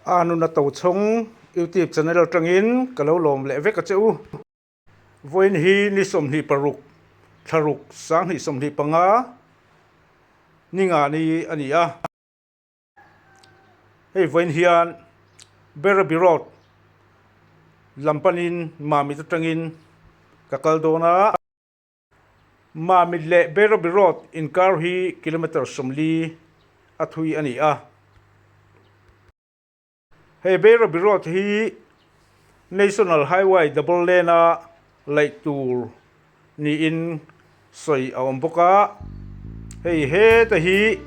A nuna tochhawng YouTube channel atangin ka lo lawm leh vek a che u. Vawiin hi ni 26, thlaruk 2025 ni nga ni a ni a. Hei vawiin hian Berabi Road lam panin Mamit atangin ka kal dawn a. Mamit leh Berabi Road inkar hi kilometre 40 a thui a ni a. Hei Berabi Road hi National Highway double lane a laih tur niin sawi a awm bawk a. Hei heta hi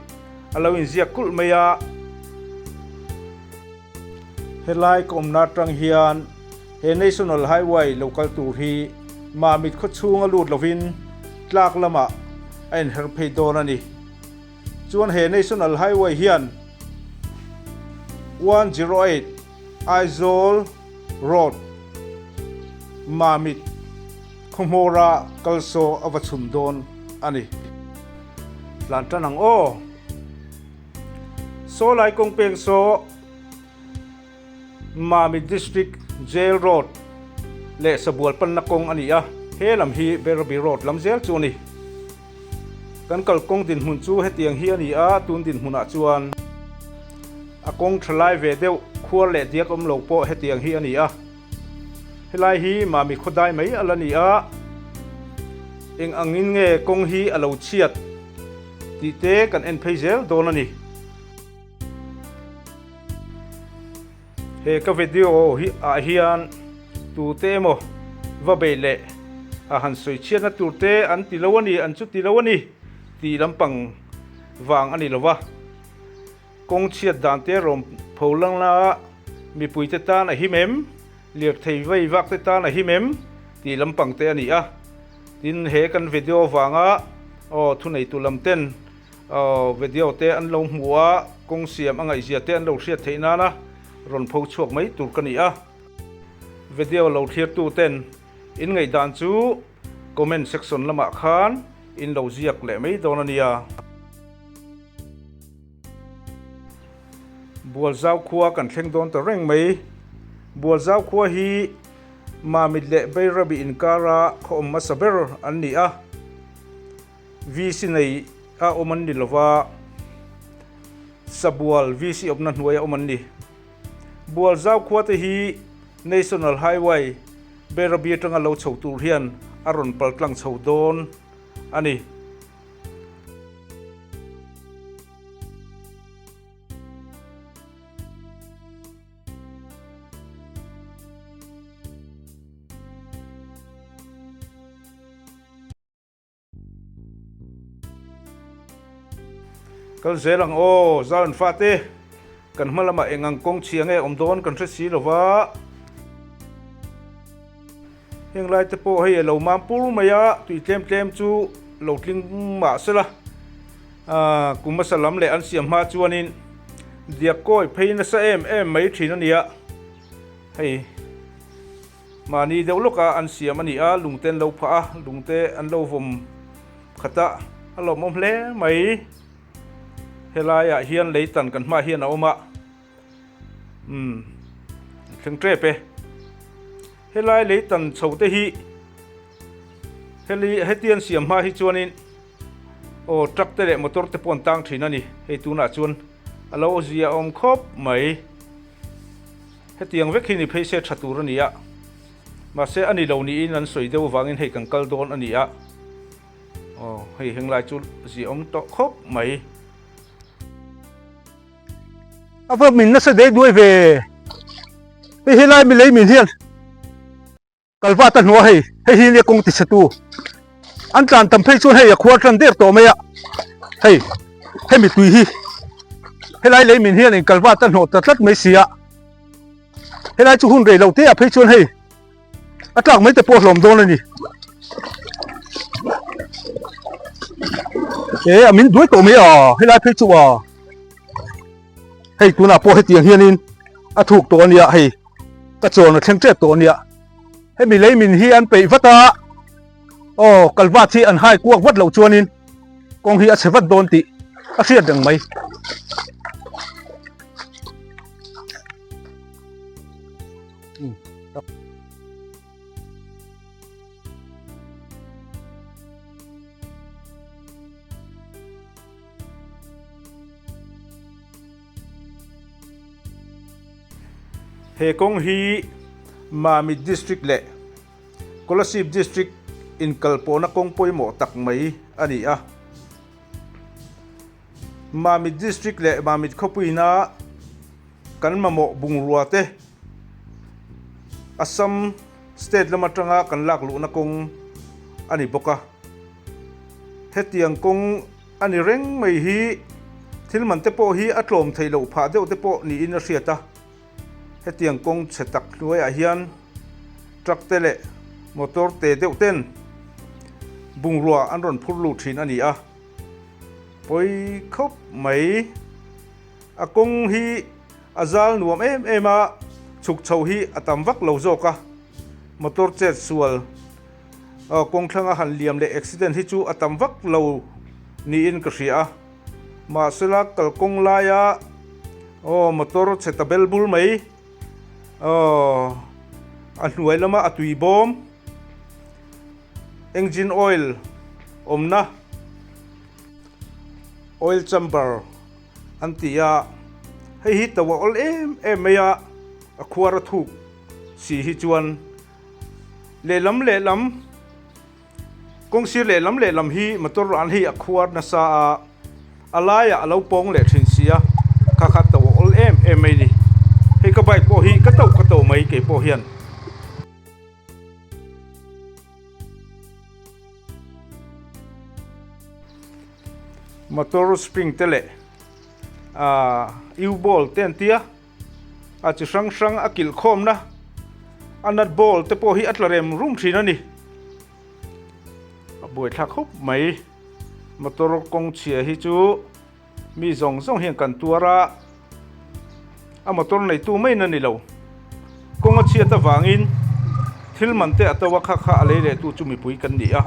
a lo inziak kulh mai a. Helai ka awmna atang hian he National Highway lo kal tur hi Mamit khaw chhunga lut lovin tlak lamah a inher phei dawn a ni. Chuan he National Highway hian 108 Aizawl Road Mamit khaw hmawra kal saw a va chhun dawn a ni. Tlan tan ang aw. Saw lai kawng peng saw Mamit District Jail Road leh Sabual panna kawng a ni a, he lam hi Berabi Road lam zel chu a ni. Kan kalkawng dinhmun chu hetiang hi a ni a, tun dinhmunah chuan a kawng tha lai ve deuh khuar leh diak awm lo pawh hetiang hi a ni a. Helai hi Mami khawdai mai a la ni a, eng angin nge kawng hi a lo chhiat tih te kan en phei zel dawn a ni. He ka video hi ah hian tute emaw va beih leh a han sawi chhiatna tur te an ti lo a ni, an chu ti lo a ni tih lampang vang a ni lo va. Kawng chhiat dan te rawn pho lang la a, mipui te tan a him em, lirthei vei vak te tan a him em tih lampang te a ni a. Tin, he kan video vanga aw thuneitu lam ten Aw, video te an lo hmu a, kawng siam a ngaihzia te an lo hriat theih nana rawn pho chhuak mai tur ka ni a. Video lo thlir tu ten in ngaihdan chu comment section lamah khan in lo ziak leh mai dawn a nia. Bualzau khua kan thleng dawn ta reng mai. Bualzau khua hi Mamit leh Bairabi inkara khaw awm hmasa ber an ni a. VC nei a awm an ni lova, Sabual VC awmna hnuaia awm an ni. Bualzau khua te hi National Highway Bairabi atanga lo chho tur hian a rawn pal tlang chho dawn a ni. Kal zel ang aw, Zion fate, kan hma lamah eng ang kawng chhia nge awm dawn kan hre si lo va. Heng lai te pawh hei a lo mam pur mai a, tui tlem tlem chu lo tling mah se la, kum hmasa lam leh an siam hma chuanin diak kawi phei nasa em em mai thin a nia, hei. Mahni deuh lawka an siam a ni a, lungte an lo phah a, lungte an lo vawm khat a, a lawmawm hle mai. Helaiah hian lei tan kan hmaah hian a awm a, umm thleng tep e. Helai lei tan chho te hi heli heti an siam hma hi chuanin aw truck te leh motor te pawh an tang thin a ni, hei tunah chuan a lo zia awm khawp mai. Hetiang vek hi ni phei se tha tur a ni a, mahse a ni lo niin an sawi deuh avangin hei kan kal dawn a ni a, aw hei henglai chu ziahawm tawh khawp mai. A va min nasa dei duai ve, hei helai milei min hian. Kalva ta hnua hei, hei hi nia kawng tichhe tu. An tlan tam phei chuan hei a khuar tan der tawh mai a. Hei, hemi tui hi helai lei min hian in kalva ta hnawh ta tlat mai si a. Helai chu hun rei lo te ah phei chuan hei a tlak mai te pawh hlawm dawn a ni. E a min duai tawh mai a, helai phei chu a. Hei tunah pawh hetiang hianin a thuk tawh a nia hei. Ka chawn a thleng tep tawh a nia. Hemi lei min hi an peih vat a, aw kalvat hi an hai kuak vat loh chuanin kawng hi a chhe vat dawn tih a hriat reng mai. He kawng hi Mamit District leh Kolasib District inkalpawhna kawng pawimawh tak mai a ni a. Mamit District leh Mamit khawpuina kan mamawh bungrua te Assam State lam atanga kan lak luhna kawng a ni bawk a. Hetiang kawng a ni reng mai hi thil man te pawh hi a tlawm theih loh phah deuh te pawh niin a hriat a. Hetiang kawng chhe tak hnuaiah hian truck te leh motor te deuh ten bungrua an rawn phur lut thin a ni a. Pawi khawp mai. A kawng hi a zal nuam em em a, chhuk chho hi a tam vak lo zawk a. Motor chet sual kawng thlanga han liam leh accident hi chu a tam vak lo niin ka hria a. Mahsela kalkawng laia aw motor chhe ta bel bul mai aw a hnuai lama a tui bawm engine oil awmna oil chamber an ti a, hei hi to a awl em em mai a, a khuar a thuk si hi chuan lehlam lehlam kawng sir lehlam lehlam hi motor an hi a khuar nasa a, a laiah a lo pawng leh thin si a, kha kha to a awl em em mai a ni, hei ka bike pawh hi ka to ka to mai keipawh hian. Motor spring te leh ahh U-ball te an tia a chi hrang hrang a kilh khawmna a nut ball te pawh hi a tla rem rum thin a ni a buaithlak khawp mai motor kawng chhia hi chu. Mi zawng zawng hian kan tuar a, a motor neitu mai na ni lo. Kawng a chhiat avangin thil man te a to a, kha kha a lei leh tu chu mipui kan ni a.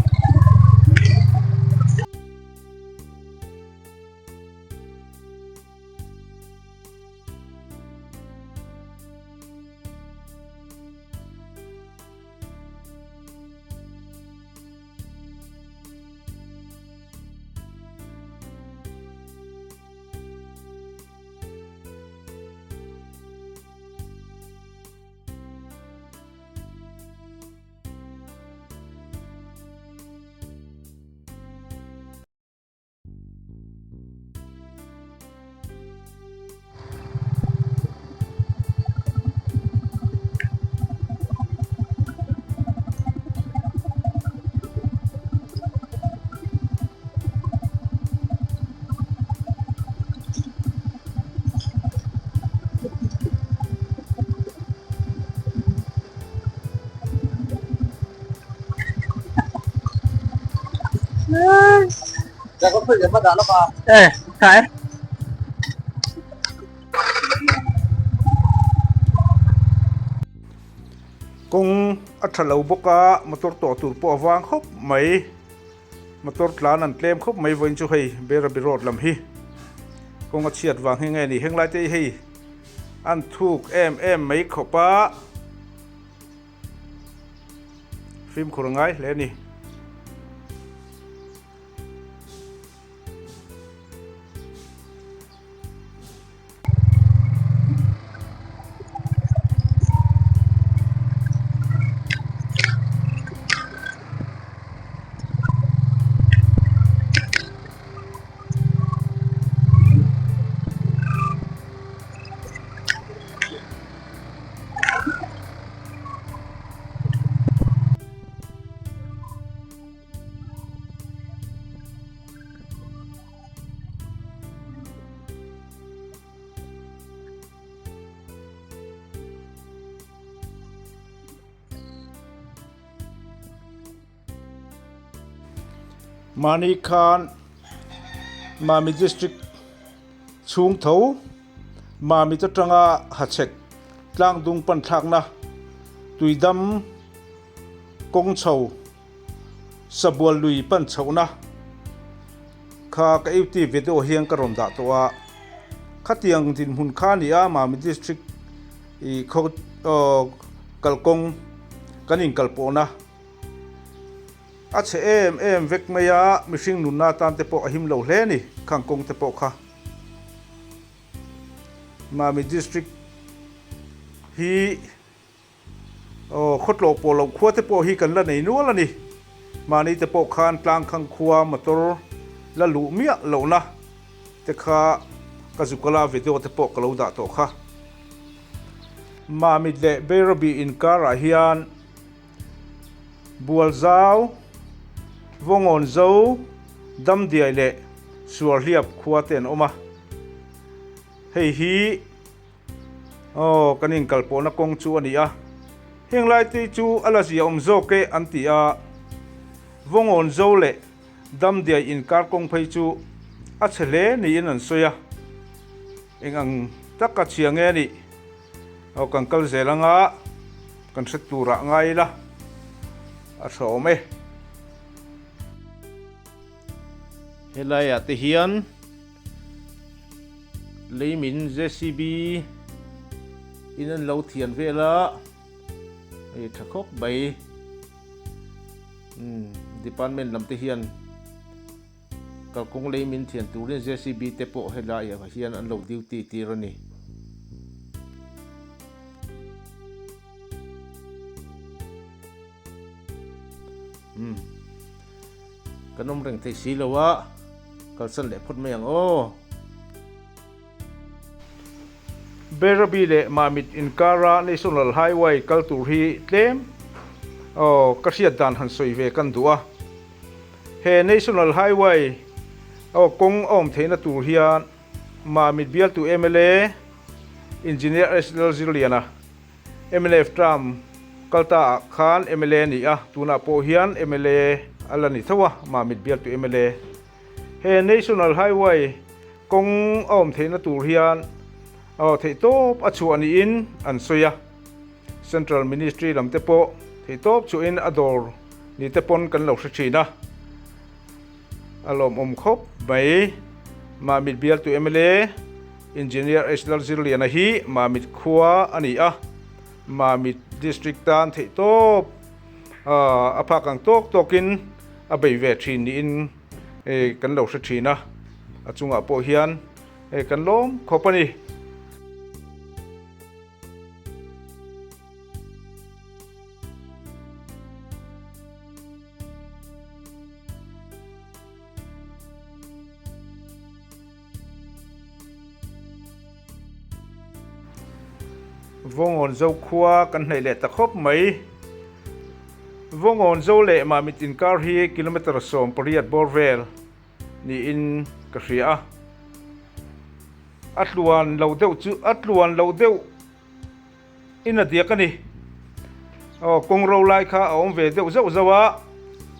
Kawng a tha lo bawk a, motor tawh tur pawh a vang khawp mai. Motor tlan an tlem khawp mai vawiin chu hei Berabi road lam hi kawng a chhiat vang hi nge ni henglai te hi hei an thuk em em mai khawp a fimkhur a ngai hle a ni. Mahni khan Mami District chhung tho Mamit atanga Hachhek tlangdung pan thlakna Tuidam kawng chho Sabual lui pan chhohna kha ka YouTube video hian ka rawn dah tawh a, khatiang dinhmun kha a ni a, Mami District ih khaw kalkawng kan inkalpawhna a chhe em em vek mai a, mihring nunna atan te pawh a him lo hle a ni khang kawng te pawh kha. Mami District. Hi aw khawtlawh pawh loh khua te pawh hi kan la nei nual a ni. Mahni te pawh khan tlangkhang khua motor la luh miah lohna te kha ka zukala video te pawh ka lo dah tawh kha. Mamit leh Bairabi inkarah hian Bualzau, Vawngawnzo, Damdiai leh Suarhliap khua te an awm a. Hei hi Aw, kan inkalpawhna kawng chu a ni a, heng lai te chu a la zia awm zawk e an ti a, Vawngawn zo leh Damdiai inkar kawng phei chu a chhe hle niin an sawi a, eng ang taka chhia nge nih? Aw, kan kal zel anga kan hre turah ngai ila a tha awm e. Helaiah te hian. Leimin JCB in an lo thian vel a, hei tha khawp mai. Umm department lam te hian kalkawng leimin thian turin JCB te pawh helai ah hian an lo duty tir a ni. Umm kan awm reng thei si lo a, kalsan leh phawt mai ang aw. Bairabi leh Mamit inkara National Highway kal tur hi tlem aw ka hriat dan han sawi ve kan duh a. He National Highway aw kawng a awm theihna tur hian Mamit bialtu mla Engineer S Lalzirliana Mnf term kal ta ah khan mla a ni a, tunah pawh hian mla a la ni tho a, Mamit bialtu mla. He National Highway kawng a awm theihna tur hian aw theihtawp a chhuah niin an sawi a, Central Ministry lam te pawh theihtawp chhuahin a dawr ni te pawn kan lo hre thin a. A lawmawm khawp mai. Mamit bialtu mla Engineer H Lalzirliana hi Mamit khua a ni a, Mamit District tan theihtawp a phak ang tawk tawkin a bei ve thin niin kan lo hre thin a, a chungah pawh hian kan lawm khawp a ni. Vawngawn zo khua kan hnaih leh ta khawp mai. Vawngawn zo leh Mamit inkar hi kilometre 18 bawr vel niin ka hria a. A tluan lo deuh chu a tluan lo deuh. In a diak a ni. Aw kawng ro lai kha a awm ve deuh zauh zauh a,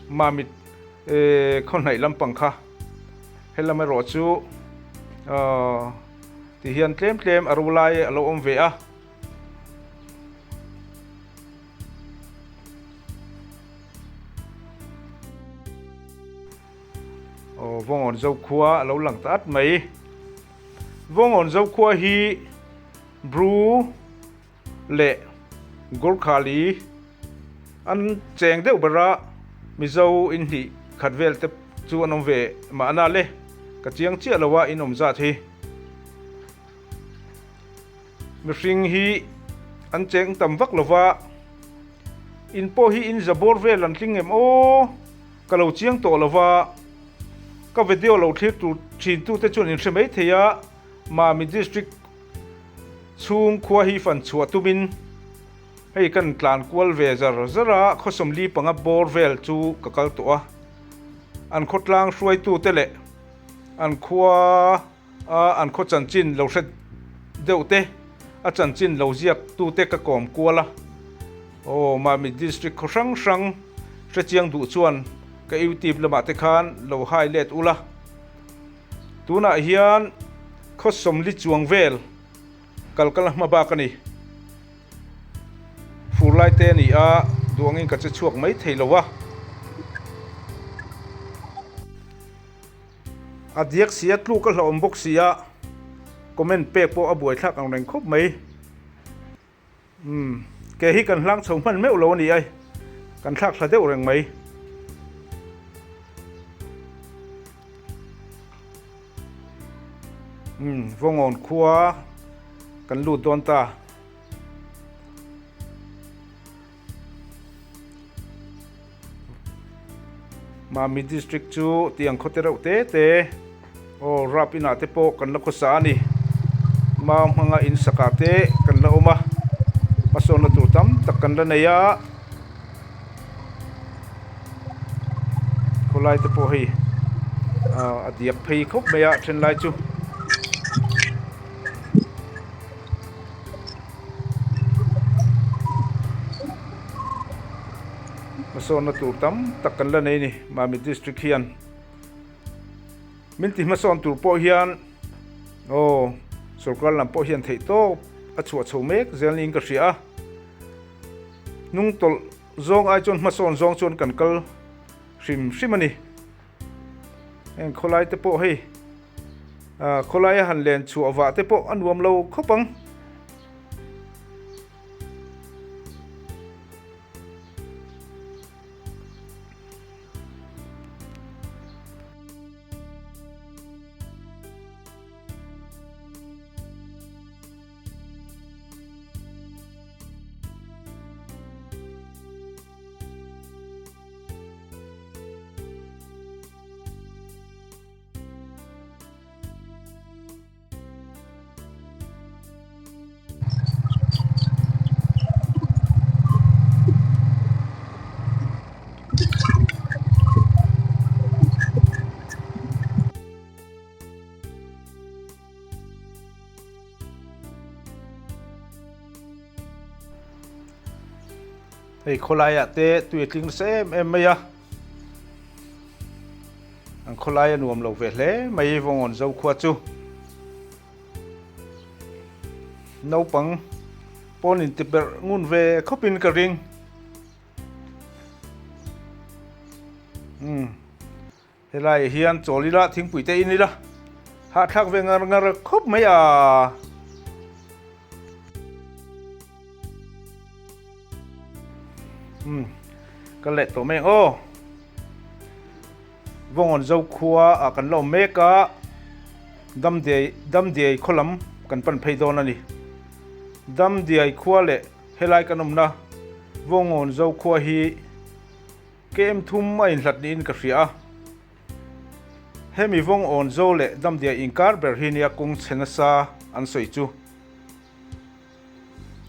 Mamit khaw hnaih lampang kha. Helam erawh chu aw ti hian tlem tlem a ro lai a lo awm ve a. Aw Vawngawn Zokhua a lo lang ta at mai. Vawngawn Zokhua hi Bru leh Gorkhali an cheng deuh ber a, Mizo in hnih khat vel te chu an awm ve mahna le, ka chiang chiah lo a in awm zat hi. Mihring hi an cheng tam vak lo va, in pawh hi in za bawr vel an tling em aw, ka lo chiang tawh lo va, ka video lo thlir tur thin tu te chuan in hre mai thei a, Mami District chhung khua hi fan chhuah tumin hei kan tlan kual ve zar zar a, khaw 45 bawr vel chu ka kal tawh a, an khawtlang hruaitute leh an khua a an khaw chanchin lo hre deuh te a chanchin lo ziak tute ka kawm kual a, aw Mami District khaw hrang hrang hrechiang duh chuan ka youtube lamah te khan lo hai let ula. Tunah hian khaw 40 chuang vel kal kal hma bak a ni. Fur lai te a ni a, duh angin ka che chhuak mai thei lo a. A diak si a, tluk a hlauhawm bawk si a, comment pek pawh a buaithlak ang reng khawp mai. Umm, ke hi kan hlang chho hman meuh lo a ni ai, kan thlak thla deuh reng mai. Umm, Vawngawn khua kan lut dawn ta. Mami District chu tiang khaw te reuh te te aw rap inah te pawh kan la khawsa a ni. Mau hmanga in sakah te kan la awm a, hmasawnna tur tam tak kan la nei a. Khawlai te pawh hei a diak phei khawp mai a thenlai chu. Hmasawnna tur tam tak kan la nei a ni Mamit District hian. Min ti hmasawn tur pawh hian aw sorkar lam pawh hian theih tawp a chhuah chho mek zel niin ka hria a. Hnung tawlh zawng ai chuan hmasawn zawng chuan kan kal hrim hrim a ni. Heng khawlai te pawh hei khawlaia han len chhuah vah te pawh a nuam lo khawp ang. Hei khawlaiah te tui a tling nasa em em mai a. An khawlai a nuam lo ve hle mai Vawngawn Zokhua chu. Naupang pawn in ti berh ngun ve khawpin ka ring. Umm helai ah hian chawl ila thingpui te in ila hahthlak ve ngar ngar khawp mai a. Umm ka leh tawh mai ang aw. Vawngawn Zokhua ah kan la awm mek a, Damdiai Damdiai khaw lam kan pan phei dawn a ni. Damdiai khua leh helai kan awmna Vawngawn Zokhua hi KM thum a inhlat niin ka hria a. Hemi Vawngawn Zo leh Damdiai inkar ber hi nia kawng chhe nasa an sawi chu.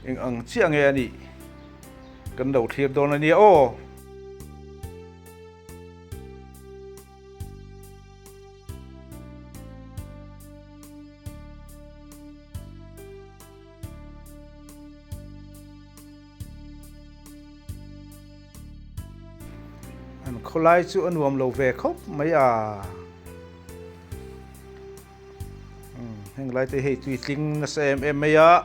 Eng ang chiah nge a nih kan lo thlir dawn a nia aw. An khawlai chu a nuam lo ve khawp mai a. Heng lai te hei tui tling nasa em em mai a.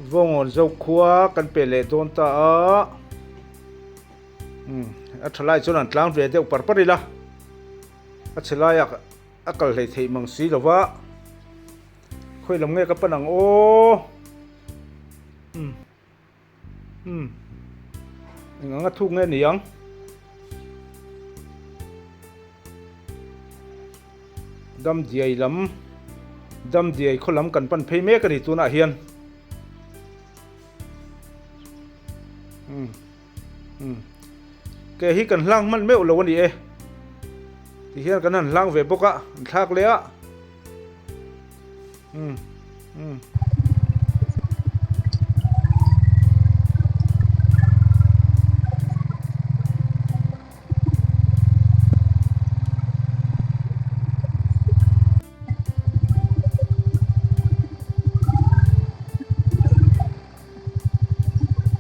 Vawngawn Zokhua kan pe leh dawn ta a, a tha lai chuan an tlang ve deuh par par ila, a chhe laiah a kal hlei theih mang si lo va, khawi lam nge ka pan ang aw. Umm. Eng anga thuk nge ni ang? Dam diai lam, dam diai khaw lam kan pan phei mek a ni tunah hian. Umm. Umm. Ke hi kan hlang hman meuh lo a ni e. Ti hian kan han hlang ve bawk a, an thlak leh a. Umm. Umm.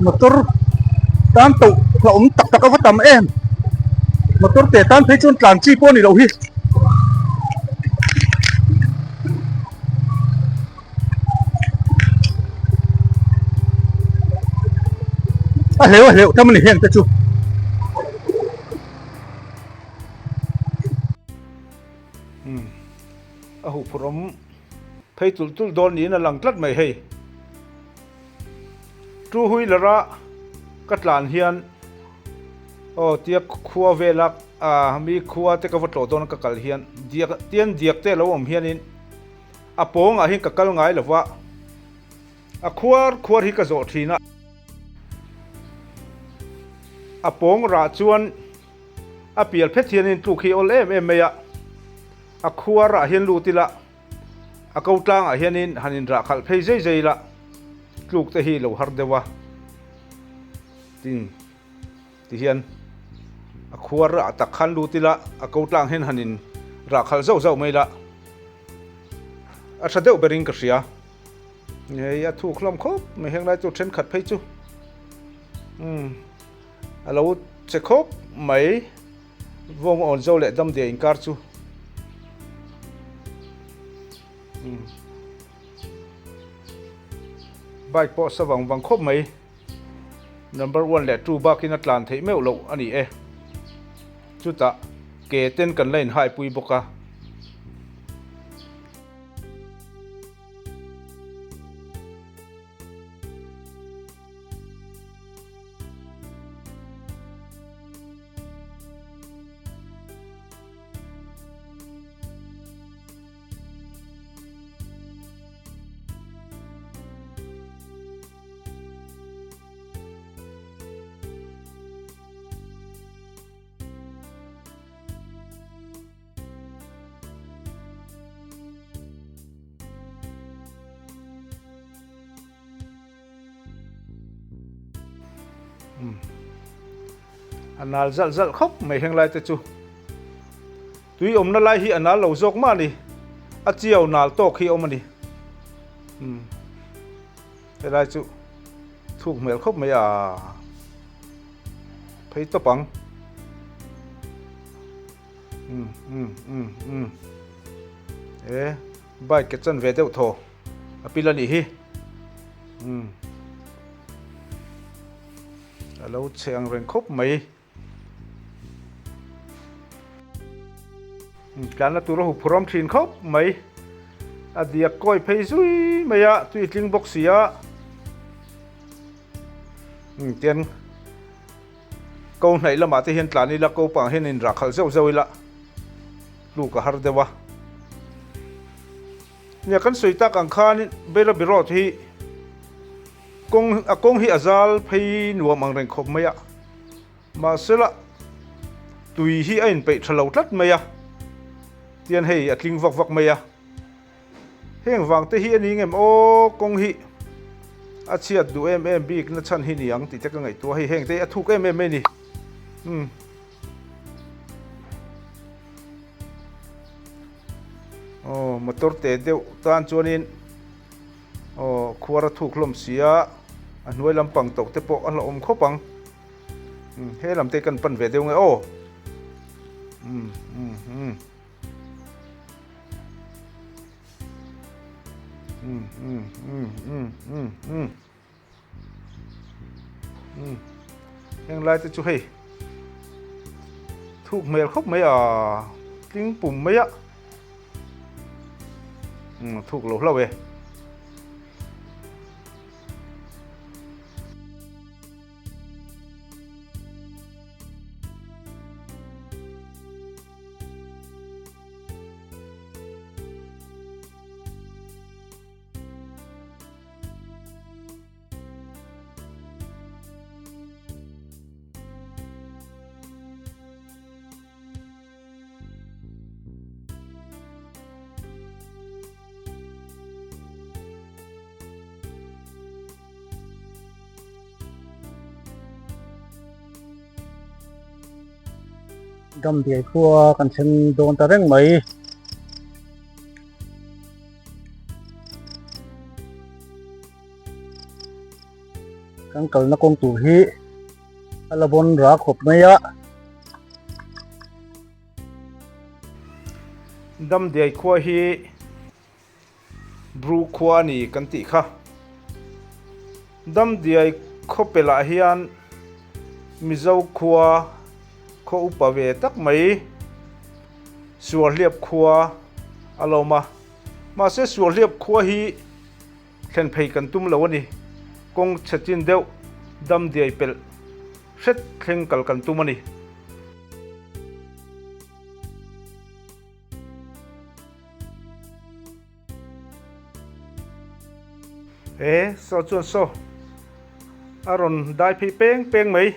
Motor tan tauh hlauhawm tak tak a va tam em. Motor te tan phei chuan tlan chi pawh a ni loh hi. A hleuh a hleuh tam a ni heng te chu. A huphurh awm phei tulh tulh dawn niin a lang tlat mai hei. Two wheeler a ka tlan hian aw tia khua vela ah mi khua te ka va tlawh dawn a ka kal hian diak tian diak te a lo awm hianin a pawngah hian ka kal ngai lova a khuar khuar hi ka zawh thin a. A pawng rah chuan a pial phet hianin tluk hi awl em em mai a, a khuar ah hian lut ila a ko tlangah hianin han inrah khalh phei zei zei ila tluk te hi lo har deuh a tin ti hian a khuar ah tak khan lut ila a ko tlang hian han inrah khalh zauh zauh mai ila a tha deuh berin ka hria hei a thuk hlawm khawp mai heng lai chu thenkhat phei chu umm a lo che khawp mai. Vawng awn zo leh damdiah inkar chu bike pawh sa vang vang khawp mai number one leh two bakin a tlan theih meuh loh a ni e chutah ke ten kan la inhai pui bawk a. A nal zalh zalh khawp mai heng lai te chu. Tui awmna lai hi a nal lo zawk mah a ni. A chiau nal tawk hi a awm a ni. Umm helai chu thuk hmel khawp mai a phei tawp ang. Umm umm umm umm e bike ke chan ve deuh thaw. A pil a nih hi. Umm. A lo chhe ang reng khawp mai. Tlanna tur a hup phurawm thin khawp mai. A diak kawi phei zui mai a, tui tling bawk si a. Umm tian ko hnaih lamah te hian tlan ila ko pang hian in rakhalh zeuh zeuh ila tluk a har deuh a. Nia kan sawi tak ang khan Bairabi Road hi kawng a kawng hi a zal phei nuam ang reng khawp mai a, mahsela tui hi a inpeih tha lo tlat mai a, tian hei a tling vak vak mai a, heng vang te hi a ni ngem aw kawng hi a chhiat duh em em bik na chhan hi ni ang tih te ka ngaihtuah hei heng te hi a thuk em em mai a ni umm. Aw motor te deuh tan chuanin aw khuar a thuk hlawm si a a hnuai lampang tawh te pawh a hlauhawm khawp ang umm he lam te kan pan ve deuh nge aw umm umm umm umm umm umm umm umm umm. Umm heng lai te chu hei thuk hmel khawp mai a tling pum mai a umm thuk lo hlauh e. Damdiai khua kan thleng dawn ta reng mai. Kan. Kan kalna kawng tur hi a la bawn ra khawp mai a. Damdiai khua hi Bru khua a ni kan tih kha. Damdiai khawpelah hian Mizo khua khaw upa ve tak mai Suarhliap khua a lo awm a. Mahse Suarhliap khua hi thlen phei kan tum lo a ni. Kawng chhe chin deuh Damdiai pelh hret thleng kal kan tum a ni. He saw chuan saw a rawn dai phei peng peng mai.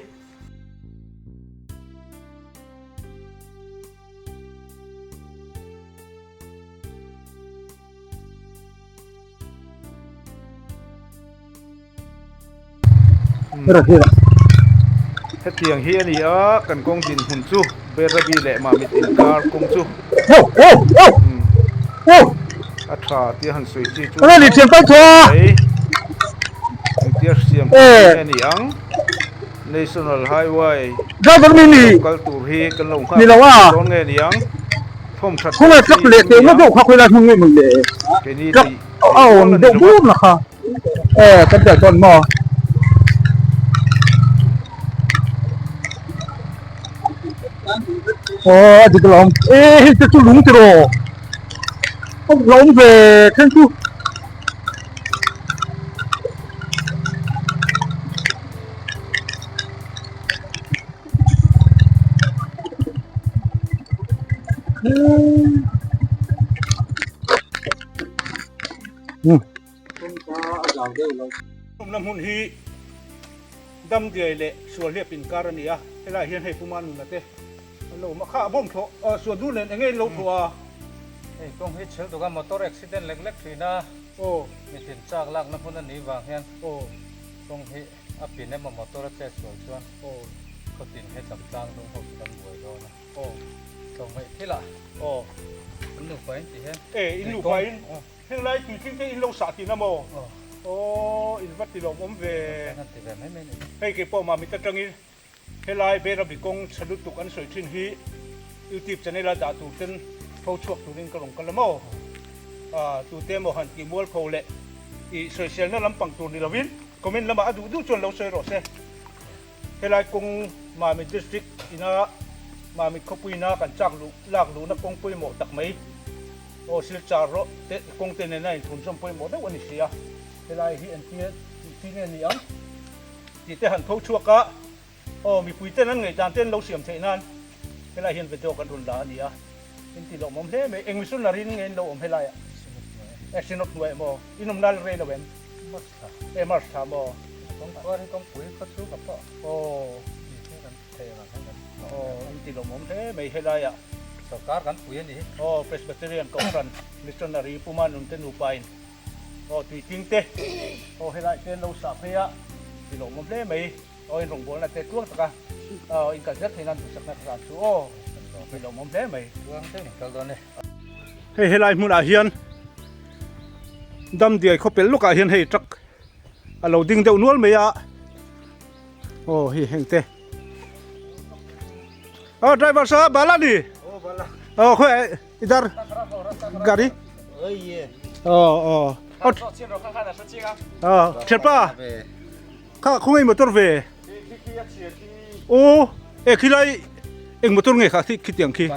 Hetiang hi a ni a, kan kawng dinhmun chu Bairabi leh Mamit inkar kawng chu a tha tia han sawi chi chu mai engtia siam theih nge a ni ang National Highway kal tur hi kan lo nghak dawn nge a ni ang. Khawngaih tlak leh teh ngawt deuh kha khawilai hmang nge mawni le tlak a awm deuh bur na kha aw kan tel dawn maw. Aw a dik alawm e hei te chu lung tiraw a la awm ve then chu. Awmna hmun hi Damdiai leh Sualhliap inkar a ni a, helaiah hian hei Puma nuna te an lo awm a, kha a bawm thlawh sual dul nen enge in lo thlawh a? Hei kawng hi chhel tuk a, motor accident lek lek thin a, mitin chak lakna hmun a nih vang hian kawng hi A pin emaw motor a chet sual chuan khawtin he cham tlang dung ho chu kan buai dawn a. Tlawmngaih thil ah an nupa in tih hian. E in nupa in heng lai tuitling te in lo sah tihna maw? Aw in va ti lawmawm ve. Kan ti ve mai mai ni. Hei kei pawh Mamit atangin helai Berabi kawng chhe lutuk an sawi thin hi YouTube channel a dah tur ten tho chhuak turin ka rawn kal a maw? Tute emaw han tih mualpho leh i sawiselna lampang tur ni lovin Comment lamah a duh duh chuan lo sawi rawh se. Helai kawng Mamit District ina Mamit khawpuina kan chak luh lak luhna kawng pawimawh tak mai aw Silchar rawh te kawng te nena inthunzawm pawimawh deuh a ni si a. Helai hi entir tih chi nge ni ang tih te han tho chhuak a, aw mipui ten an ngaihdan te an lo siam theih nan helai hian video kan rawn la a ni a. In ti lawmawm hle mai. Eng missionary nge in lo awm helaiah? Eh Synod hnuaiah maw? In awm nal rei lo em? E March thla maw? Kawngkhuar hi kawngpui khaw chhung a pawh. Aw. Kan thei ang hian kan Aw in ti lawmawm hle mai helaiah. Sorkar kan pui a ni hi. Aw Presbyterian Kohhran Missionary Puma Nunte nupa in aw tuitling te aw helai te an lo sah phei a ti lawmawm hle mai. Aw in rawngbawlna te tluang taka aw in kal zel theih nan duhsakna ka hran chu aw ti lawmawm hle mai. Tluang te in kal dawn e. Hei helai hmunah hian Damdiai khawpel lawkah hian hei truck a lo ding deuh nual mai a aw hei heng te aw driver sahab bala ni aw khawi idar gari aw aw aw thianpa kha khawngaih motor ve aw e khilai eng motor nge kha khitiang khi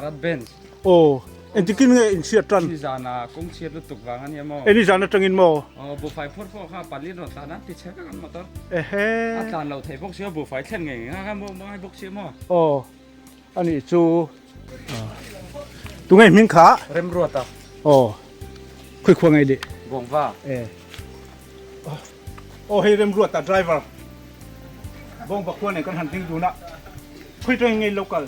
Aw, engtikin nge in chhiat tan? Nizana kawng chhiat lutuk vang a nia maw? E nizan atangin maw? Aw, buhfai phur pawh kha palin rawn tlan a, ti chhe vek an motor. Ehe. A tlan lo thei bawk sia, buhfai thlen ngei ngei kha maw ngai bawk sia maw? Aw, a nih chu. Tunge hming kha? Remruata. Aw, khawi khua ngei leh? Bawngva. E. Aw hei Remruata driver. Bawngva khua nen kan han ding dun a, khawi tangin ngei lo kal?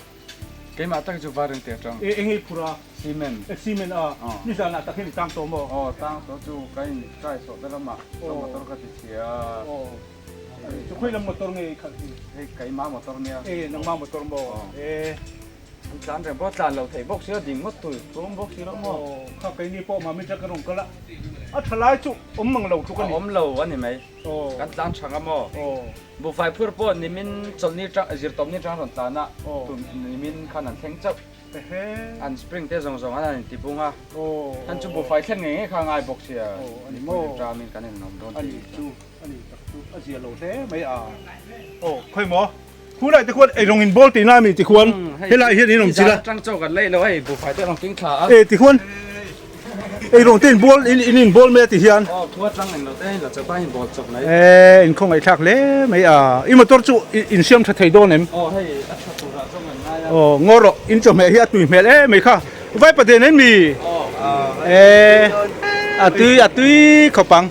Keimah tak chu va reng teh atang. E eng ei phur a? Cement. E cement a. Nizan ah tak hian i tang tawh maw? Aw tang tawh chu ka in try sawh ta lamah ka motor ka ti chhia. Aw. Chu khawi lam motor nge i khalh hi? Hei keimah motor nia. E nangmah motor maw? E. An tlan reng pawh tlan lo theih bawk sia ding ngawt tui tlawm bawk si lo maw? Aw kha keini pawh mami truck a rawn kal a. A tha lai chu awm mang lo tluk a ni. A awm lo a ni mai. Kan tlan tha nga maw? Buhfai phur pawh nimin chawlhni tang zirtawpni tang rawn tlan a, tun nimin khan an thleng chauh. An spring te zawng zawng an han inti bung a, an chu buhfai thlen ngei ngei kha a ngai bawk sia, mipui tamin kan inawm dawn tih chu. A ni tak chu a zia lo hle mai a. Aw khawi maw? Khu lai te khuan eirawng in bawl tihna ami ti khuan helai hian in awm chilh a. Tang chaw kan lei lo hei buhfai te rawn keng thla a. E ti khuan eirawng te in bawl in in in bawl mai a ti hian. Aw khua tang eng lo te in la chawp a in bawl chawp mai. E in khawngaih thlak hle mai a. I motor chu in siam tha thei dawn em? Aw hei a tha turah zawng an ngai a. Aw ngaw rawh in chawhmeh hi a tui hmel em mai kha. Vai paden em mi? E a tui a tui khawp ang.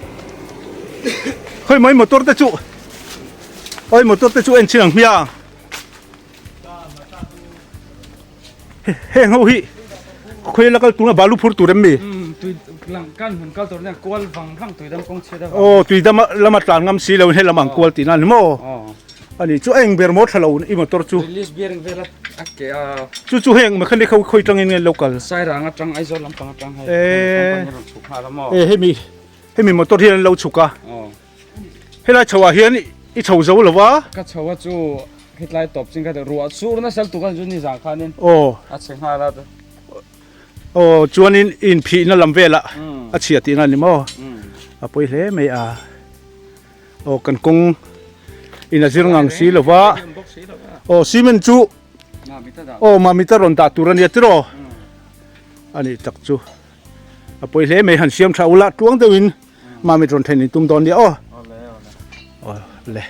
Khawi mai motor te chu oi motor te chu en chin ang hmia heng ho hi khawi la kal tuna balu phur tur em mi aw tui dam lama tlan ngam si lo he lam ang kual tihna ni maw ani chu a eng ber maw tha lo i motor chu release bearing vel a ke a chu chu heng mechanic ho khawi tangin nge lo kal sairang atang aizawl lampang atang hei company rawn chhuk nghal a maw e hemi Hemi motor hian an lo chhuk a, helai chho ah hian i chho zo lo va. Ka chho a chu hetlai tawp chin kha ruah sur nasa lutuk a chu ni zang khanin a chhe nghal a. Aw chuanin i inphihna lam velah a chhia tihna a ni maw? A pawi hle mai a. Aw kan kawng in a zir ngang si lo va. Aw cement chu aw mamita rawn dah tur a nia tiraw? A nih tak chu. A pawi hle mai han siam tha ula tluang deuhin mamit rawn then in tum dawn nia aw. Aw le.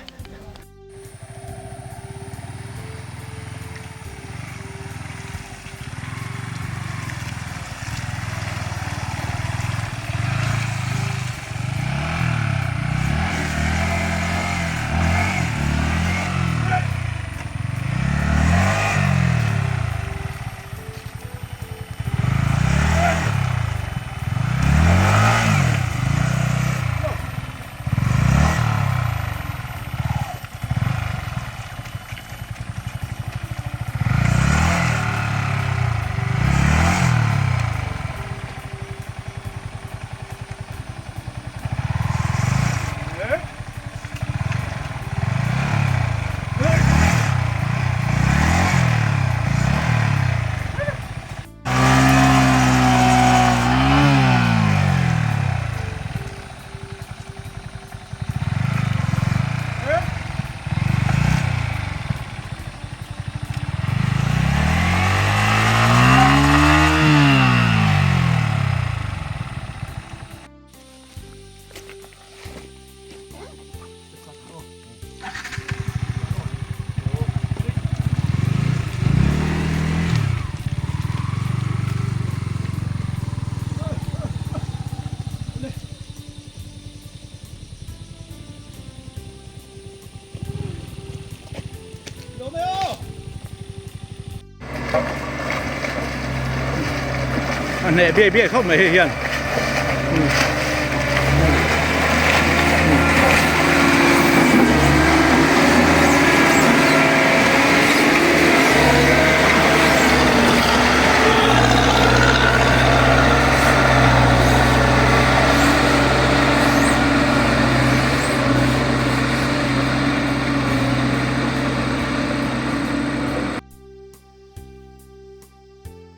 A hneh biai biai khawp mai hei hian.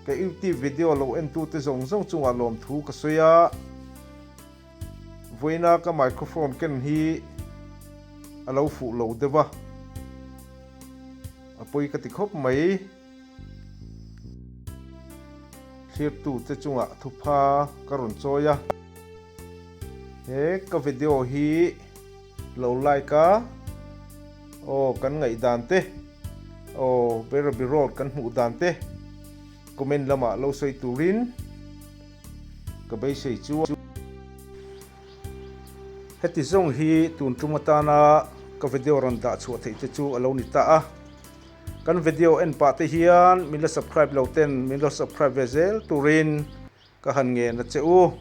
Ka YouTube video lo entute zawng zawng chungah lawmthu ka sawi a, vawiina ka microphone ken hi a lo fuh lo deuh a, a pawi ka ti khawp mai. Thlirtute chungah thupha ka rawn chawi a, he ka video hi lo like a, aw kan ngaihdan te, aw Berabi Road kan hmuh dan te comment lamah lo sawi turin ka beisei chu. Heti zawng hi tun tum atana ka video rawn dah chhuah theih te chu a lo ni ta a, kan video en pah te hian min la subscribe lo ten min lo subscribe ve zel turin ka han ngen a che u.